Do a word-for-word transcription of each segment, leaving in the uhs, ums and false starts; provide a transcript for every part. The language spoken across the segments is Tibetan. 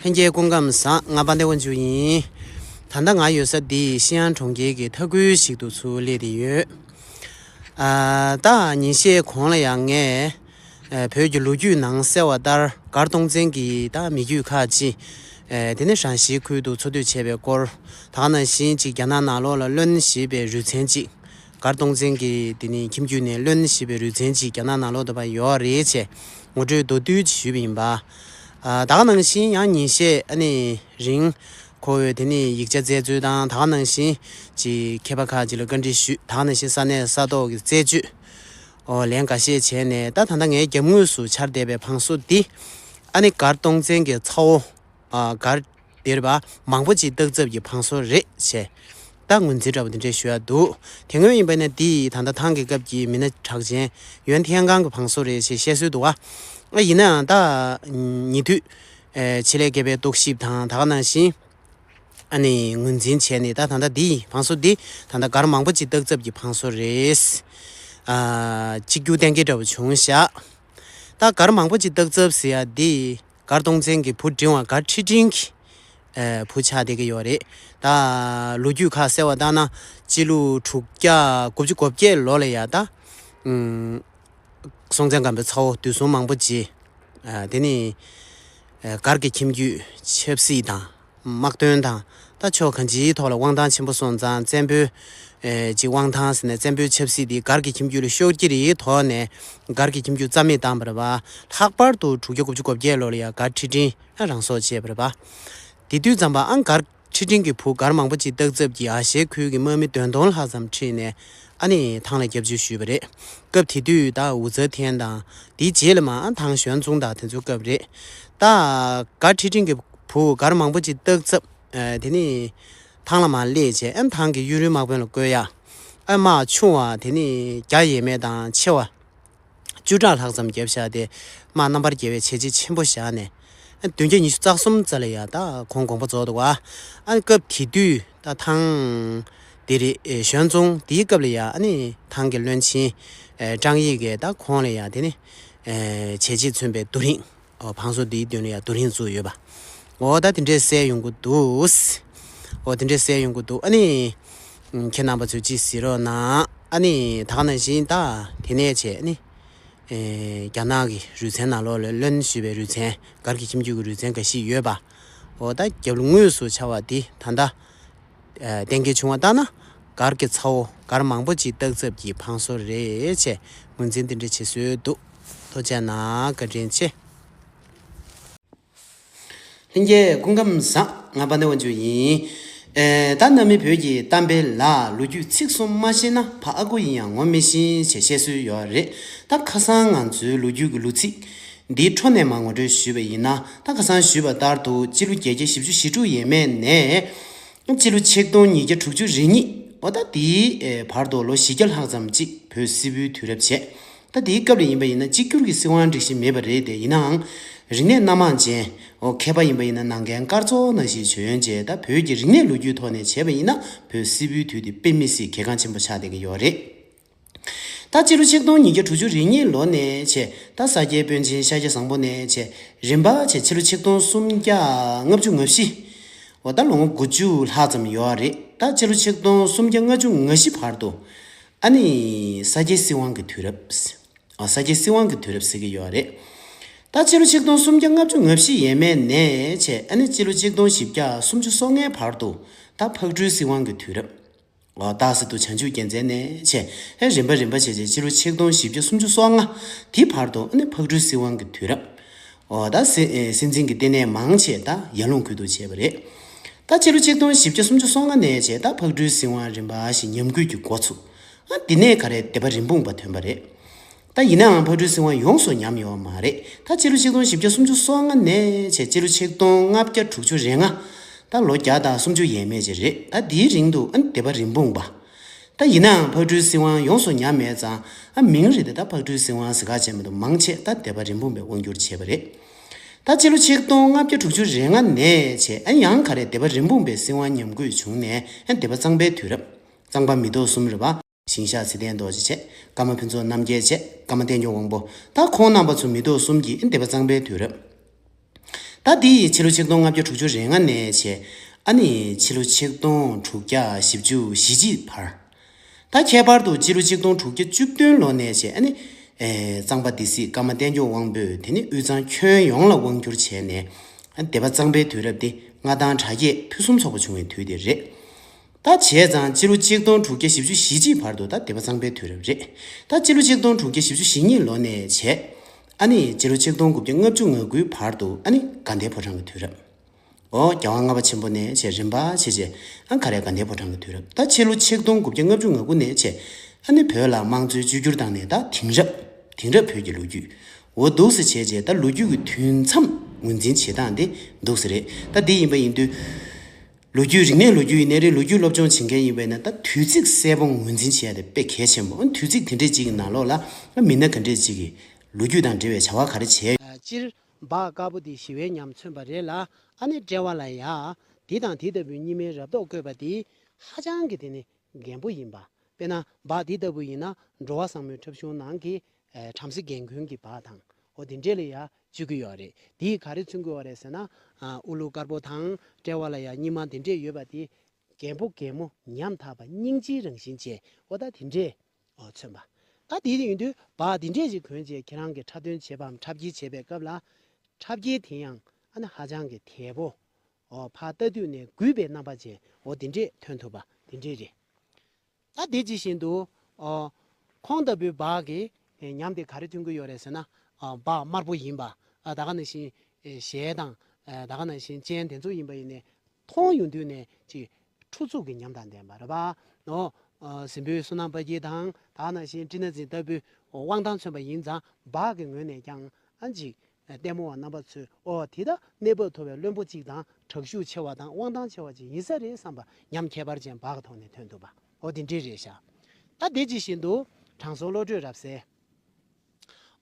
ལྷན་རྒྱས་སྐུ་ཁམས་བཟང་། ང་དཔལ་ལྡན་དབང་ཕྱུག་ཡིན། ད་ལྟ་ང་ཡོད་ས་འདི་ཤིན་ཡང་གྲོང་ཁྱེར་གྱི་མཐའ་ཁུལ་ཞིག་ཏུ་ཚུར་སླེབས་བསྡད་ཡོད། ཨ། ད་ཉིན་ཤས་གོང་ལ་ཡང་ངས་ཨ། བོད་ཀྱི་ལོ་རྒྱུས་ནང་གསལ་བ་ལྟར་མགར་སྟོང་བཙན་གྱི་ད་མི་རྒྱུད་ཁག་ཅིག་ཨ། དེ་ནས་ཧྲན་ཞི་ཁུལ་དུ་འཚོ་སྡོད་བྱས་པའི་སྐོར། ད་ག་ནང་བཞིན་ཅིག་རྒྱ་ནག་ནང་ལོགས་ལ་ལོན་བཞེས་པའི་རུས་ཚན་ཅིག་མགར་སྟོང་བཙན་གྱི་དེ་ནི་ཁྱིམ་རྒྱུད་ནས་ལོན་བཞེས་པའི་རུས་ཚན་ཅིག་རྒྱ་ནག་ནང་ལོགས་དུ་ཕར་ཡོད་རེད་ཅེས་ངོ་སྤྲོད་མདོར་བསྡུས་ཅིག་ཞུས་པ་ཡིན་པ། ཨ། ད་ག་ནང་བཞིན་ཡང་ཉིན་ཤས་ཨ་ནི་རིང་ཁོ་བོས་དེ་ནི་ཡིག་ཆ་བཙལ་འཚོལ་དང་། ད་ག་ནང་བཞིན་ཅིག་མཁས་པ་ཁག་ཅིག་ལ་བཀའ་འདྲི་ཞུས། ད་ག་ནང་བཞིན་ས་གནས་ས་ཐོག་གི་རྩད་གཅོད་ཨོ་ལན་འགའ་ཤས་བྱས་ནས། ད་ད་ལྟ་ངའི་རྒྱབ་ངོས་སུ་འཆར་བསྡད་པའི་བང་སོ་འདི་ཨ་ནི་མགར་སྟོང་བཙན་གྱི་ཚ་བོ། ཨ། མགར་སྡེ་པ་མང་པོ་ཅིག་སྟག་ཚབ་ཀྱི་བང་སོ་རེད་ཅེས་ད་ངོས་འཛིན་འདྲ་པོ་དེ་འདྲས་ཞུ་ཡ་འདུག་དེ་སྔོན་ཡིན་པ་ན་འདི་ད་ལྟ་ཐང་གི་སྐབས་ཀྱི་མི་སྣ་གྲགས་ཅན་ཡོན་ཐེན་ཀང་གི་བང་སོ་རེད་ཅེས་བཤད་སྲོལ་འདུག་བ། ཨ། ཡིན་ནའང་ད་ཉེ་དུས་ཨེ། ཆེད་ལས་མཁས་པའི་རྟོག་ཞིབ་དང་། ད་ག་ནང་བཞིན་ཨ་ནི་ངོས་འཛིན་བྱས་ནས། ད་ད་ལྟ་འདི་བང་སོ་འདི་ད་ལྟ་མགར་མང་པོ་ཅིག་སྟག་ཚབ་ཀྱི་བང་སོ་རེད། ཨ། གཅིག་གྱུར་གཏན་འཁེལ་འདྲ་པོ་བྱུང་ཤག་ད་མགར་མང་པོ་ཅིག་སྟག་ཚབ་ཟེར་ཡ་འདི་མགར་སྟོང་བཙན་གྱི་བུ་འབྲིང་བ་མགར་ཁྲི་འབྲིང་གི་ཨ། བུ་ཆགས་བསྡད་ཀྱི་ཡོད་རེད། ད་ལོ་རྒྱུས་ཁ་གསལ་བ་ལྟར་ན་སྤྱི་ལོ་དྲུག་བརྒྱ་དགུ་བཅུ་གོ་བརྒྱད་ལོ་ལ་ཡ་ད་ཨུམ། སྲོང་བཙན་སྒམ་པོའི་ཚ་བོ་བདུད་སྲོང་མང་པོ་རྗེ། ཨ། དེ་ནི་ཨ། མགར་གྱི་ཁྱིམ་རྒྱུད་ཆབ་སྲིད་དང་དམག་དོན་དང་། ད་ཕྱོགས་གང་ཅིའི་ཐོག་ལ་དབང་ཐང་ཆེན་པོ་སོང་ཙང་། བཙན་པོའི་ཨེ། ཅིག་དབང་ཐང་ཟེར་ནས་བཙན་པོའི་ཆབ་སྲིད་འདི་མགར་གྱི་ཁྱིམ་རྒྱུད་ལ་ཤོར་གྱི་རེད་དོགས་ནས། མགར་གྱི་ཁྱིམ་རྒྱུད་རྩ་མེད་བཏང་བ་རེད་པ། ལྷག་པར་དུ་དྲུག་བརྒྱ་དགུ་བཅུ་གོ་བརྒྱད་ལོ་ལ་ཡ་མགར་ཁྲི་འབྲིང་ཨ། རང་སྲོག་བཅད་པ་རེད་པ། དེ་དུས་ཙམ་པ་ཨ། མགར་ཁྲི་འབྲིང་གི་བུ་མགར་མང་པོ་ཅིག་སྟག་ཚབ་ཀྱིས་ཨ་ཤའི་ཁུལ་གྱི་དམག་མི་བདུན་སྟོང་ལྷག་ཙམ་ཁྲིད་ནས་ཨ་ནི་ཐང་ལ་སྐྱབས་བཅོལ་ཞུས་པ་རེད། སྐབས་དེ་དུས་ད་ཝུ་ཙེ་ཐེན་དང་། དེའི་རྗེས་ལ་མར་ཨ། ཐང་ཞོན་ཙུང་དང་དེ་ཚོའི་སྐབས་རེད། ད་མགར་ཁྲི་འབྲིང་གི་བུ་མགར་མང་པོ་ཅིག་སྟག་ཚབ་ཨ། དེ་ནི་ཐང་ལ་མར་སླེབས་བྱས་ཨ། ཐང་གི་གཡོ་རུའི་དམག་དཔོན་ལ་བསྐོས་ཡ། ཨ། དམག་ཆུང་བ་དེ་ནི་བརྒྱ་ཡས་མས་དང་ཆེ་བ་བཅུ་ཕྲག་ལྷག་ཙམ་བརྒྱབ་བཞག་སྟེ། དམག་རྣམ་པར་རྒྱལ་བའི་བྱས་རྗེས་ཆེན་པོ་བཞག་ནས། ཨ། བདུན་བརྒྱ་ཉི་ཤུ་རྩ་གསུམ་ཙམ་ལ་ཡ་ད་ཁོང་དགོངས་པ་རྫོགས་འདུག་བ། ཨ། སྐབས་དེ་དུས་ད་ཐང་དེ་རེད། ཨེ། ཞོན་ཙུང་དེའི་སྐབས་ལ་ཡ་ཨ་ནི་ཐང་གི་བློན་ཆེན་ཨེ། ཀྲང་ཡིག་གིས་ད་ཁོང་ལ་ཡ་དེ་ནི་ཨེ། བྱས་རྗེས་མཚོན་པའི་རྡོ་རིང་། ཨོ། བང་སོ་འདིའི་མདུན་ལ་ཡ་རྡོ་རིང་བཙུགས་ཡོད་པ། ཨོ། ད་དེ་འདྲས་གསལ་ཡོང་གི་འདུག་ཨོ། དེ་འདྲས་གསལ་ཡོང་གི་འདུག་ཨ་ནི་ཁྱེད་རྣམ་པ་ཚོས་ཅིག་གཟིགས་རོགས་གནང་། ཨ་ནི་ད་ག་ནང་བཞིན་ད་དེ་ནས་བྱས་ཨ་ནི་ཨེ། རྒྱ་ནག་གི་རུས་ཚན་ནང་ལོགས་ལ་ལོན་ཞུས་པའི་རུས་ཚན། མགར་གྱི་ཁྱིམ་རྒྱུད་ཀྱི་རུས་ཚན་འགའ་ཞིག་ཡོད་པ། ཨོ། ད་རྒྱབ་ལོགས་ངོས་སུ་འཆར་བ་འདི་ད་ལྟ་ཨ། གཏན་འཁེལ་བྱུང་བ་ལྟར་ན་མགར་གྱི་ཚ་བོ་མགར་མང་པོ་ཅིག་སྟག་ཚབ་ཀྱི་བང་སོ་རེད་ཅེས་ངོས་འཛིན་འདི་འདྲ་བྱེད་སྲོལ་འདུག་ཐུགས་རྗེ་གནང་། བཀའ་དྲིན་ཆེ། ལྷན་རྒྱས་སྐུ་ཁམས་བཟང་། ང་དཔལ་ལྡན་དབང་ཕྱུག་ཡིན། ཨེ། ད་གནའ་མི་བོད་ཀྱི་གཏམ་དཔེ་ལ། ལོ་རྒྱུས་ཚིག་གསུམ་མ་ཤེས་ན། ཕ་ཨ་ཁུ་ཡིན་ཡང་ངོ་མི་ཤེས་ཞེས་བཤད་སྲོལ་ཡོད་རེད། ད་ཁ་སང་ང་ཚོའི་ལོ་རྒྱུས་ཀྱི་ལོ་ཚིགས་འདིའི་འཕྲོ་ནས་མར་ངོ་སྤྲོད་ཞུས་པ་ཡིན་ན། ད་ཁ་སང་ཞུས་པ་ལྟར་དུ་སྤྱི་ལོ་བརྒྱད་བརྒྱ་བཞི་བཅུ་ཞེ་དྲུག་ཡས་མས་ནས་སྤྱི་ལོ་ཆིག་སྟོང་ཉིས་བརྒྱ་དྲུག་ཅུ་རེ་གཉིས། འོ། ད་དེའི་ཨེ། བར་དུ་ལོ་བཞི་བརྒྱ་ལྷག་ཙམ་ཅིག་བོད་སིལ་བུའི་དུས་རབས་བྱས། ད་དེའི་སྐབས་ལ་ཡིན་པ་ཡིན་ན་གཅིག་གྱུར་གྱི་སྲིད་དབང་སྒྲིག་གཞི་མེད་པ་རེད་དེ། ཡིན་ནའང་རིག་གནས་སྣ་མང་ཅན། འོ། མཁས་པ་ཡིན་པ་ཡིན་ན་ནང་འགན་སྐར་ཚོགས་ནང་བཞིན་བྱོན་བྱས། ད་བོད་ཀྱི་རིག་གནས་ལོ་རྒྱུས་ཐོག་ནས་བྱས་པ་ཡིན་ན་བོད་སིལ་བུའི་དུས་དེ་དཔེ་མི་སྲིད་གལ་འགངས་ཆེན་པོ་ཆགས་བསྡད་ཀྱི་ཡོད་རེད། ད་སྤྱི་ལོ་ཆིག་སྟོང་ཉིས་བརྒྱ་དྲུག་ཅུ་རེ་གཉིས་ལོ་ནས་བྱས། ད་ས་སྐྱའི་དཔོན་ཆེན་ཤཱཀྱ་བཟང་པོ་ནས་བྱས། རིམ་པ་བྱས་ཕྱི་ལོ་ཆིག་སྟོང་སུམ་བརྒྱ་ལྔ་བཅུ་ང་བཞི། འོ། ད་ལོ་ངོ་དགུ་བཅུ་ལྷག་ཙམ་ཡོད་རེད། ད་ཕྱི་ལོ་ཆིག་སྟོང་སུམ་བརྒྱ་ལྔ་བཅུ་ང་བཞི་བར་དུ་ཨ་ནི་ས་སྐྱའི་སྲིད་དབང་གི་དུས་རབས། ཨ། ས་སྐྱའི་སྲིད་དབང་གི་དུས་རབས་ཟེར་གྱི་ཡོད་རེད། ད་ཕྱི་ལོ་ཆིག་སྟོང་སུམ་བརྒྱ་ལྔ་བཅུ་ང་བཞི་ཡས་མས་ནས་བྱས། ཨ་ནི་སྤྱི་ལོ་ཆིག་སྟོང་བཞི་བརྒྱ་སུམ་ཅུ་སོ་ལྔའི་བར་དུ་ད་ཕག་གྲུའི་སྲིད་དབང་གི་དུས་རབས། འོ། སྟག་གཟིག་ཏུ་བྱང་ཆུབ་རྒྱལ་མཚན་ནས་བྱས། ཨེ། རིམ་པ་རིམ་པ་བྱས་བྱས་སྤྱི་ལོ་ཆིག་སྟོང་བཞི་བརྒྱ་སུམ་ཅུ་སོ་ལྔ་དེའི་བར་དུ་ཨ་ནི་ཕག་གྲུའི་སྲིད་དབང་གི་དུས་རབས། འོ། ད་སྲིད་ཨེ། སྲིད་འཛིན་གྱི་ལྟེ་གནས་མང་ཆེ་ད་ཡར་ལུང་ཁུལ་དུ་བྱས་པ་རེད། ད་སྤྱི་ལོ་ཆིག་སྟོང་བཞི་བརྒྱ་སུམ་ཅུ་སོ་ལྔ་ནས་བྱས། ད་ཕག་གྲུའི་སྲིད་དབང་རིམ་པ་བཞིན་ཉམས་རྒུད་ཀྱི་འགོ་ཚུགས། ཨ། འདི་ནས་ག་རེ་སྡེ་པ་རིན་སྤུངས་པ་ཐོན་པ་རེད། ད་ཡིན་ནའང་ཕག་གྲུའི་སྲིད་དབང་ཡོངས་སུ་ཉམས་ཡོད་མ་རེད། ད་སྤྱི་ལོ་ཆིག་སྟོང་བཞི་བརྒྱ་སུམ་ཅུ་སོ་ལྔ་ནས་བྱས་སྤྱི་ལོ་ཆིག་སྟོང་ལྔ་བརྒྱ་དྲུག་ཅུ་རེ་ལྔ། ད་ལོ་བརྒྱ་དང་སུམ་ཅུ་ཡས་མས་ཅིག་རེད། ད་འདིའི་རིང་དུ་ཨ་ནི་སྡེ་པ་རིན་སྤུངས་པ། ད་ཡིན་ནའང་ཕག་གྲུའི་སྲིད་དབང་ཡོངས་སུ་ཉམས་མེད་ཙང་། ཨ། མིང་རེད་དེ་ད་ཕག་གྲུའི་སྲིད་དབང་ཟེར་ག་བྱས་མི་འདུག་མང་ཆེ་ད་སྡེ་པ་རིན་སྤུངས་པས་དབང་བསྒྱུར་བྱས་པ་རེད། ད་སྤྱི་ལོ་ཆིག་སྟོང་ལྔ་བརྒྱ་དྲུག་ཅུ་རེ་ལྔ་ནས་བྱས། ཨ། ཡང་ག་རེ་སྡེ་པ་རིན་སྤུངས་པའི་སྲིད་དབང་ཉམས་རྒུད་བྱུང་ནས། ཨ། སྡེ་པ་གཙང་པའི་དུས་རབས། གཙང་པ་མི་ཐོག་གསུམ་རེད་པ། ཞིང་གཤེགས་ཚེ་བརྟན་རྡོ་རྗེ་བྱས། ཀརྨ་ཕུན་ཚོགས་རྣམ་རྒྱལ་བྱས། ཀརྨ་བསྟན་སྐྱོང་དབང་པོ། ད་ཁོང་རྣམ་པ་ཚོ་མི་ཐོག་གསུམ་གྱིས་སྡེ་པ་གཙང་པའི་དུས་རབས། ད་འདི་ཡི་ཕྱི་ལོ་ཆིག་སྟོང་ལྔ་བརྒྱ་དྲུག་ཅུ་རེ་ལྔ་ནས་བྱས། ཨ་ནི་ཕྱི་ལོ་ཆིག་སྟོང་དྲུག་བརྒྱ་བཞི་བཅུ་ཞེ་གཅིག་བར། ད་ཁྱད་པར་དུ་ཕྱི་ལོ་ཆིག་སྟོང་དྲུག་བརྒྱ་བཅུ་བདུན་ལོ་ནས་བྱས། ཨ་ནི་ཨེ་གཙང་པ་སྡེ་སྲིད་ཀརྨ་བསྟན་སྐྱོང་དབང་པོས་དེ་ནི་དབུས་གཙང་ཁྱོན་ཡོངས་ལ་དབང་བསྒྱུར་བྱས་ནས། ཨ་སྡེ་པ་གཙང་པའི་དུས་རབས་དེ་མངའ་ཐང་དྲག་སྐྱེད་ཕུན་སུམ་ཚོགས་པ་བྱུང་བའི་དུས་དེ་རེད། ད་བྱས་ཙང་སྤྱི་ལོ་ཆིག་སྟོང་དྲུག་བརྒྱ་བཞི་བཅུ་ཞེ་གཅིག་བར་དུ་ད་སྡེ་པ་གཙང་པའི་དུས་རབས་རེད། ད་སྤྱི་ལོ་ཆིག་སྟོང་དྲུག་བརྒྱ་བཞི་བཅུ་ཞེ་གཉིས་ལོ་ནས་བྱས། ཨ་ནི་སྤྱི་ལོ་ཆིག་སྟོང་དགུ་བརྒྱ་ལྔ་བཅུ་ང་དགུའི་བར་དུ་ཨ་ནི་དགའ་ལྡན་ཕོ་བྲང་གི་དུས་རབས། ཨོ་རྒྱལ་དབང་ལྔ་པ་ཆེན་པོ་ནས་བྱས་རིམ་པ་བྱས་བྱས། ཨ་ག་རེ་དགའ་ལྡན་ཕོ་བྲང་གི་དུས་རབས། ད་ཕྱི་ལོ་ཆིག་སྟོང་དགུ་བརྒྱ་ལྔ་བཅུ་ང་དགུ་ནས་བྱས། ཨ་ནི་བོད་ལ་དམངས་གཙོའི་བཅོས་བསྒྱུར་བཏང་ནས་ད་དེང་རབས། དེང་རབས་བོད་ཀྱི་ལོ་རྒྱུས། འོ་འདུག་སེ་བྱས་བྱས་ད་ལོ་རྒྱུས་ཀྱི་དུས་མཚམས་ངོས་འཛིན་བྱེད་སྟངས་དེ་འདུག་སེ་རེད། ད་འདི་ཡིན་པ་ཡིན་དུས། ལོ་རྒྱུས་རིག་གནས་ལོ་རྒྱུས་ཡིན་ནའི་རེད། ལོ་རྒྱུས་སློབ་སྦྱོང་བྱེད་མཁན་ཡིན་པས་ན་ད་དུས་ཚིགས་གསལ་པོ་ངོས་འཛིན་བྱེད་ཡ་དེ་དཔེ་གལ་ཆེན་པོ། དུས་ཚིགས་དེ་འདྲས་ཅིག་གི་ནང་ལོགས་ལ་མི་སྣ་ག་འདྲས་ཅིག་གིས་ལོ་རྒྱུས་དང་འབྲེལ་བའི་བྱ་བ་ག་རེ་བྱས། སྤྱིར་འབག་དཀར་པོ་འདི་ཞི་བའི་ཉམས་མཚོན་པ་རེད་ལ། ཨ་ནི་དཔྲལ་བ་ལ་ཡ། འདི་དང་འདི་ལྟ་བུའི་སྙེ་མའི་རབ་རྟོག་བཀོད་པ་འདི་ཧ་ཅང་གི་དེ་ནི་འགན་པོ་ཡིན་པ། དཔེར་ན་འབག་འདི་ལྟ་བུ་ཡིན་ན་འགྲོ་བ་ཟབ་མོའི་འཁྲབ་གཞུང་ནང་གི་ཨ་བྲམ་ཟེ་རྒན་རྒོན་གྱི་འབག་དང་། འོ་དེ་འདྲས་ལ་ཡ་བརྗོད་ཀྱི་ཡོད་རེད། དེས་ག་རེ་མཚོན་གྱི་ཡོད་རེད་ཟེར་ན། ཨ་དབུ་ལུ་དཀར་པོ་དང་དཔྲལ་བ་ལ་ཡ་སྙེ་མ་དེ་འདྲས་ཡོད་པ་དེ། རྒན་པོ་རྒན་མོ་ཉམ་ཐག་པ་སྙིང་རྗེའི་རང་བཞིན་བཅས། འོ་ད་དེ་འདྲས་མཚོན་པ། ད་དེ་ཡིན་དུས་འབག་དེ་འདྲས་ཅིག་གོན་བྱས་ཁྱེད་རང་གི་འཁྲབ་སྟོན་བྱེད་པའམ་འཁྲབ་འཁྱེར་བྱེད་པའི་སྐབས་ལ། འཁྲབ་འཁྱེར་དེ་ཡང་ཨ་ནི་ཧ་ཅང་གི་དལ་པོ། འོ་ཕར་ལྟ་དུས་ནས་རྒུད་པའི་རྣམ་པ་ཅན། འོ་དེ་འདྲས་ཐོན་ཐུབ་པ་དེ་འདྲས་རེད། ད་དེ་ཇི་བཞིན་དུ། ཨོ། ཁོང་ལྟ་བུའི་འབག་གི་ཉམས་དེ་ག་རེ་ཐོན་གྱི་ཡོད་རེད་ཟེར་ན། ཨ་འབག་དམར་པོ་ཡིན་པ། ཨ་ད་ག་ནང་བཞིན་ཨེ་ཞལ་དང་། ཨ་ད་ག་ནང་བཞིན་སྤྱན་དེ་ཚོ་ཡིན་པ་ཡིན་ནའི། མཐོང་ཡོང་དུས་ནས་ཅིག་ཁྲོ་ཚུགས་ཀྱི་ཉམས་དང་ལྡན་པ་རེད་པ། ཨོ། ཨ་སྲིན་པོའི་བསོད་ནམས་དཔལ་སྐྱེས་དང་ད་ག་ནང་བཞིན་ཏྲི་ན་ཛི་ལྟ་བུའི་དབང་ཐང་མཚོན་པ་ཡིན་ཙང་། འབག་གི་ངོས་ནས་ཀྱང་ཨ་ཅིག་ལྟད་མོ་བ་རྣམ་པ་ཚོས་ཨོ་དེ་ད་གནས་བབ་མཐོ་བའི་བློན་པོ་གཅིག་དང་། དྲག་ཤུགས་ཆེ་བ་དང་དབང་ཐང་ཆེ་བ་ཅིག་ཡིན་ས་རེད་བསམ་པ་ཉམས་ཁྱད་པར་ཅན་འབག་གི་ཐོག་ནས་ཐོན་ཐུབ་པ། ཨོ་དེ་འདྲས་རེད་ཤག་ད་དེ་ཇི་བཞིན་དུ་དྲང་སྲོང་བློ་གྲོས་རབ་གསལ།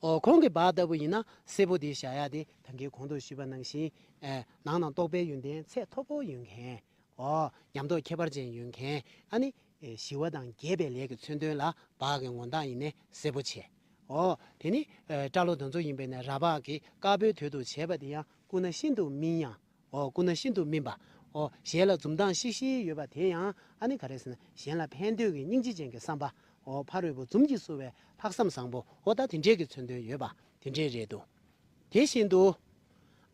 ཨོ་ཁོང་གི་འབག་ལྟ་བུ་ཡིན་ན་སེར་པོ་དེ་བཞག་ཡ་དེ་ད་གིན་གོང་དུ་ཞུས་པ་ནང་བཞིན། ཨེ་ནང་ན་རྟོགས་པའི་ཡོན་ཏན་ཚད་མཐོ་པོ་ཡོད་མཁན། ཨོ་ཉམས་རྟོགས་ཁྱད་པར་ཅན་ཡོད་མཁན། ཨ་ནི་ཨེ་ཞི་བ་དང་རྒྱས་པའི་ལས་ཀྱི་མཚོན་དོན་ལ་འབག་གི་ངོ་མདངས་ཡིན་ནའི་སེར་པོ་བྱས། ཨོ་དེ་ནི་ཨེ་སྐྲ་ལོ་དེ་ཚོ་ཡིན་པས་ན་ར་ལྤགས་ཀྱི་དཀར་པོའི་དོད་དུ་བྱས་པ་དེ་ཡང་སྐུ་ན་ཤིན་ཏུ་སྨིན་ཡང་། ཨོ་སྐུ་ན་ཤིན་ཏུ་སྨིན་པ། ཨོ་ཞལ་ལ་འཛུམ་མདངས་ཤིག་ཤིག་ཡོད་པ་དེ་ཡང་ཨ་ནི་ག་རེ་ཟེར་ན་གཞན་ལ་ཕན་འདོད་ཀྱི་སྙིང་རྗེ་ཅན་གྱི་བསམ་པ། ཨོ་ཕ་རོལ་པོ་འཛུམ་གྱིས་བསུ་བའི་ལྷག་བསམ་བཟང་པོ། ཨོ་ད་དེ་འདྲས་ཀྱི་མཚོན་དོན་ཡོད་པ་དེ་འདྲས་རེད་འདུག་དེ་བཞིན་དུ་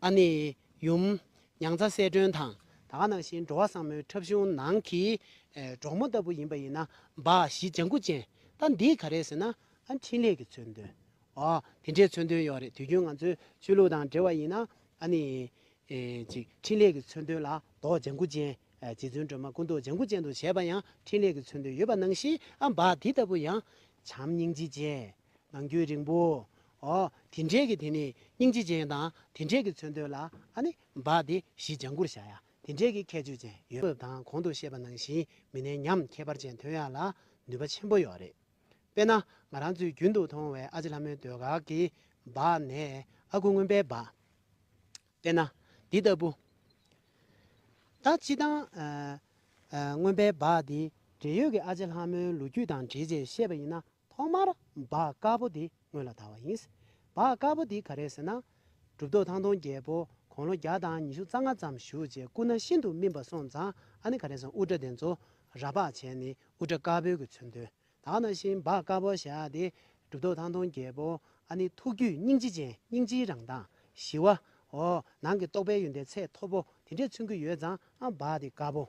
ཨ་ནི་ཡུམ་མྱང་ཚ་གསལ་སྒྲོན་དང་། ད་ག་ནང་བཞིན་འགྲོ་བ་ཟབ་མོའི་འཁྲབ་གཞུང་ནང་གི་ཨེ་འབྲོག་མོ་ལྟ་བུ་ཡིན་པ་ཡིན་ན་འབག་བཞི་ལྗང་གུ་ཅན། ད་འདི་ག་རེ་ཟེར་ན་ཨ་འཕྲིན་ལས་ཀྱི་མཚོན་དོན། ཨོ་དེ་འདྲའི་མཚོན་དོན་ཡོད་རེད། དུས་རྒྱུན་ང་ཚོའི་ཆོས་ལུགས་དང་འབྲེལ་བ་ཡིན་ན་ཨ་ནི་ཨེ་ཅིག་འཕྲིན་ལས་ཀྱི་མཚོན་དོན་ལ་མདོག་ལྗང་གུ་ཅན། ཨེ་རྗེ་བཙུན་སྒྲོལ་མ་སྐུ་མདོག་ལྗང་གུ་ཅན་དུ་བྱས་པ་ཡང་འཕྲིན་ལས་ཀྱི་མཚོན་དོན་ཡོད་པ་ནང་བཞིན། ཨ་འབག་འདི་ལྟ་བུ་ཡང་བྱམས་སྙིང་རྗེ་ཅན། ངང་རྒྱུད་རིང་པོ། ཨོ་དེ་འདྲའི་གི་དེ་ནི་སྙིང་རྗེ་ཅན་དང་དེ་འདྲའི་གི་མཚོན་དོན་ལ་ཨ་ནི་འབག་འདི་བཞི་ལྗང་གུར་བཞག་ཡ་དེ་འདྲའི་གི་ཁྱད་ཆོས་ཅན་ཡོད་པ་དང་། གོང་དུ་བཤད་པ་ནང་བཞིན་མི་སྣའི་ཉམས་ཁྱད་པར་ཅན་ཐོན་ཡ་ལ་ནུས་པ་ཆེན་པོ་ཡོད་རེད། དཔེར་ན་ང་རང་ཚོས་རྒྱུན་དུ་མཐོང་བའི་ཨ་ཅེ་ལྷ་མོའི་ཟློས་གར་གྱི་འབག་ནས་ཨ་ཁུ་རྔོན་པའི་འབག་དཔེར་ན་འདི་ལྟ་བུ། ད་སྤྱིར་བཏང་ཨ་ཨ་རྔོན་པའི་འབག་འདི་འབྲེལ་ཡོད་ཀྱི་ཨ་ཅེ་ལྷ་མོའི་ལོ་རྒྱུས་དང་འབྲེལ་བྱས་བཤད་པ་ཡིན་ན། ཐོག་མར་འབག་དཀར་པོ་འདི་སྔོན་ལ་དར་བ་ཡིན། འབག་དཀར་པོ་འདི་ག་རེ་ཟེར་ན། གྲུབ་ཐོབ་ཐང་སྟོང་རྒྱལ་པོ་དགུང་ལོ་བརྒྱ་དང་ཉི་ཤུ་རྩ་ལྔ་ཙམ་བཞུགས་རྗེས་སྐུ་ན་ཤིན་ཏུ་སྨིན་པ་སོང་ཙང་། ཨ་ནི་ག་རེ་ཟེར་ན་དབུ་སྐྲ་དེ་ཚོ་ར་ལྤགས་བྱས་ནས་དབུ་སྐྲ་དཀར་པོའི་གི་མཚོན་དོན། ད་ག་ནང་བཞིན་འབག་དཀར་པོ་བཞག་སྟེ་གྲུབ་ཐོབ་ཐང་སྟོང་རྒྱལ་པོ་ཨ་ནི་ཐུགས་རྒྱུད་སྙིང་རྗེ་ཅན། སྙིང་རྗེའི་རང་མདངས་ཞི་བ། ཨོ་ནང་གི་རྟོགས་པའི་ཡོན་ཏན་ཚད་མཐོ་པོ་དེ་འདྲས་མཚོན་གྱི་ཡོད་ཙང་། ཨ་འབག་དེ་དཀར་པོ།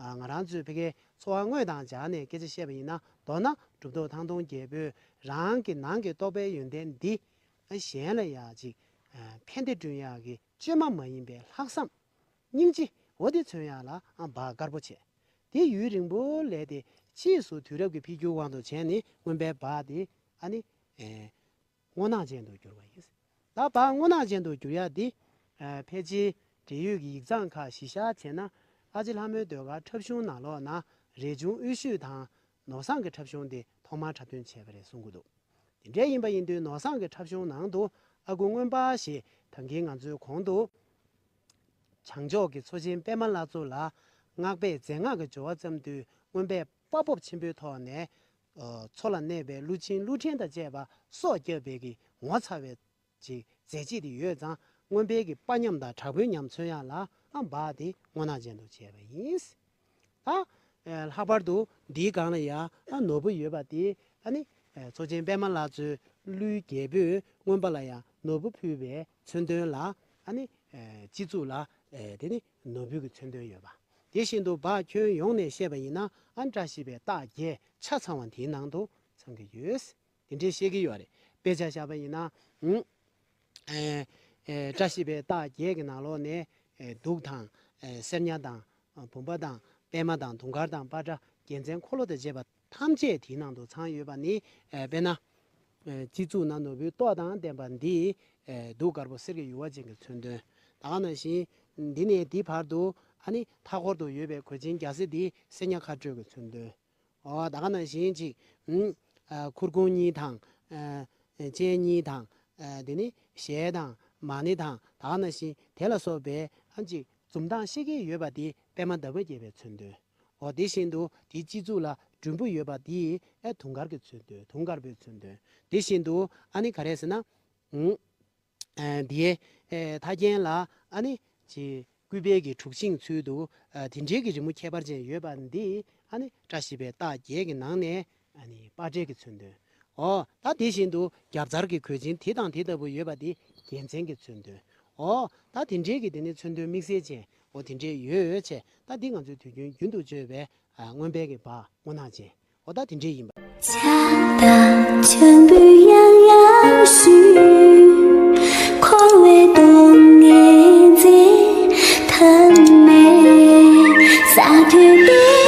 ཨ་ང་རང་ཚོས་ཕ་གིའི་འཚོ་བ་དངོས་དང་སྦྱར་ནས་སྐད་ཆ་བཤད་པ་ཡིན་ན། མདོར་ན་གྲུབ་ཐོབ་ཐང་སྟོང་རྒྱལ་པོས་རང་གི་ནང་གི་རྟོགས་པའི་ཡོན་ཏན་འདི་ཨ་གཞན་ལ་ཡང་ཅིག་ཨ་ཕན་བདེ་བསྐྲུན་ཡག་གི་བཅོས་མ་མ་ཡིན་པའི་ལྷག་བསམ། སྙིང་རྗེ། འོ་དེ་མཚོན་ཡག་ལ་ཨ་འབག་དཀར་པོ་བྱས། དེ་ཡུན་རིང་པོ་ལས་ཏེ་ཕྱིས་སུ་དུས་རབས་ཀྱི་འཕེལ་འགྱུར་དབང་དུ་བྱས་ནས་རྔོན་པའི་འབག་དེ་ཨ་ནི་ཨེ་སྔོ་ནག་ཅན་དུ་གྱུར་བ་ཡིན། ད་འབག་སྔོ་ནག་ཅན་དུ་གྱུར་ཡག་འདི་ཨེ་ཕལ་ཆེར་འབྲེལ་ཡོད་ཀྱི་ཡིག་ཚང་ཁག་གཞི་བཞག་བྱས་ན། ཨ་ཅེ་ལྷ་མོའི་ཟློས་གར་འཁྲབ་གཞུང་ནང་ལོགས་ན་རས་ཆུང་དབུས་ཤོད་དང་ནོར་བཟང་གི་འཁྲབ་གཞུང་དེ་ཐོག་མར་འཁྲབ་སྟོན་བྱས་པ་རེད་གསུང་གི་འདུག་དེ་འདྲ་ཡིན་པ་ཡིན་དུས་ནོར་བཟང་གི་འཁྲབ་གཞུང་ནང་དུ་ཨ་ཁུ་རྔོན་པ་ཞེས་ད་གིན་ང་ཚོའི་གོང་དུ་བྱང་ཕྱོགས་ཀྱི་མཚོ་ཆེན་པདྨ་བླ་མཚོ་ལ་སྔགས་པས་རྫས་སྔགས་ཀྱི་སྦྱོར་བ་བརྩམས་དུས། རྔོན་པས་དཔའ་སྤོབས་ཆེན་པོའི་ཐོག་ནས་ཨ་མཚོ་ལ་གནས་པའི་ཀླུ་ཆེན་ཀླུ་ཕྲན་དང་བཅས་པ་སྲོག་བསྐྱབས་པའི་གི་ངོ་མཚར་བའི་ཅིག་མཛད་རྗེས་དེ་ཡོད་ཙང་ མངོན་པའི་གི་དཔའ་ཉམས་དང་དྲག་པོའི་ཉམས་མཚོན་ཡག་ལ་ཨ་འབག་དེ་སྔོ་ནག་ཅན་དུ་བྱས་པ་ཡིན། ད་ལྷག་པར་དུ་འདིའི་སྒང་ལ་ཡང་ཨ་ནོར་བུ་ཡོད་པ་དེ་ཨ་ནི་མཚོ་ཆེན་པདྨ་ལ་མཚོའི་ཀླུའི་རྒྱལ་པོས་མངོན་པ་ལ་ཡང་ནོར་བུ་ཕུལ་བའི་མཚོན་དོན་ལ་ཨ་ནི་སྤྱི་གཙུག་ལ་དེ་ནི་ནོར་བུ་གི་མཚོན་དོན་ཡོད་པ། དེ་བཞིན་དུ་འབག་ཁྱོན་ཡོངས་ནས་བཤད་པ་ཡིན་ན་ཨ་བཀྲ་ཤིས་པའི་རྟགས་བརྒྱད་ཆ་ཚང་བ་དེའི་ནང་དུ་ཚང་གི་ཡོད། དེ་འདྲའི་བཤད་ཀྱི་ཡོད་རེད། དཔེ་ཆ་བཞག་པ་ཡིན་ན། ཨ་ཨ་བཀྲ་ཤིས་པའི་རྟགས་བརྒྱད་ཀྱི་ནང་ལོགས་ནས་ཨ་གདུགས་དང་ཨ་སེར་ཉ་དང་ཨ་བུམ་པ་དང་པད་མ་དང་དུང་དཀར་དང་པ་ཏྲ་རྒྱལ་མཚན་འཁོར་ལོ་དང་བཅས་པ་ཐམས་ཅད་དེའི་ནང་དུ་ཚང་ཡོད་པ་ནི་ཨ་དཔེར་ན་ཨ་སྤྱི་གཙུག་ན་ནོར་བུའི་ཏོག་དང་ལྡན་པ་འདི་ཨ་གདུགས་དཀར་པོ་གསེར་གྱི་ཡུ་བ་ཅན་གྱི་མཚོན་དོན། ད་ག་ནང་བཞིན་འདི་ནས་འདི་བར་དུ་ཨ་ནི་མཐའ་འཁོར་དུ་ཡོད་པའི་གོས་ཆེན་རྒྱ་མཚོ་འདི་སེར་ཉ་ཁ་སྤྲོད་ཀྱི་མཚོན་དོན། ཨོ་ད་ག་ནང་བཞིན་ཅིག་ཨུམ། ཨ་ཁུར་ཁུང་གཉིས་དང་། ཨ་སྤྱན་གཉིས་དང་། ཨ་དེ་ནི་ཞལ་དང་མ་ཎི་དང་ད་ག་ནང་བཞིན་དེ་ལ་སོགས་པའི་ཨ་ཅིག་འཛུམ་མདངས་ཤིག་གེ་ཡོད་པ་དེ་པདྨ་འདབ་མ་བརྒྱད་པའི་མཚོན་དོན། ཨོ་དེ་བཞིན་དུ་དེའི་སྤྱི་གཙུག་ལ་སྒྲོམ་བུ་ཡོད་པ་དེ་ཨ་དུང་དཀར་གྱི་མཚོན་དོན། དུང་དཀར་པོའི་མཚོན་དོན། དེ་བཞིན་དུ་ཨ་ནི་ག་རེ་ཟེར་ན། ཨུམ། ཨ་འདིའི་ཨ་མཐའ་རྒྱན་ལ་ཨ་ནི་ཅིག་སྐུད་པའི་གི་གྲུ་བཞིན་ཚུལ་དུ་ཨ་དེ་འདྲའི་གི་རི་མོ་ཁྱད་པར་ཅན་ཡོད་པ་འདི་ཨ་ནི་བཀྲ་ཤིས་པའི་རྟགས་བརྒྱད་ཀྱི་ནང་ནས་ཨ་ནི་པ་ཏྲའི་གི་མཚོན་དོན། ཨོ་ད་དེ་བཞིན་དུ་རྒྱབ་རྩར་གྱི་གོས་ཆེན་དེ་དང་དེ་ལྟ་བུ་ཡོད་པ་འདི་རྒྱལ་མཚན་གྱི་མཚོན་དོན། ཨོ་ད་དེ་འདྲའི་གི་དེ་ནི་མཚོན་དོན་དམིགས་བསལ་ཅན་ཨོ་དེ་འདྲའི་ཡོད་བྱས། ད་འདི་ང་ཚོའི་དུས་རྒྱུན་རྒྱུན་དུ་སྤྱོད་པའི་ཨ་མངོན་པའི་གི་འབག་སྔོ་ནག་ཅན། ཨོ་ད་དེ་འདྲའི་ཡིན་པ། ཆགས་སྡང་མཆོད་འབུལ་ཡང་ཡང་ཞུ། འཁོར་བའི་སྡུག་བསྔལ་མཛད་ཐབས་མེད། ས་མཐོའི་གཏེར་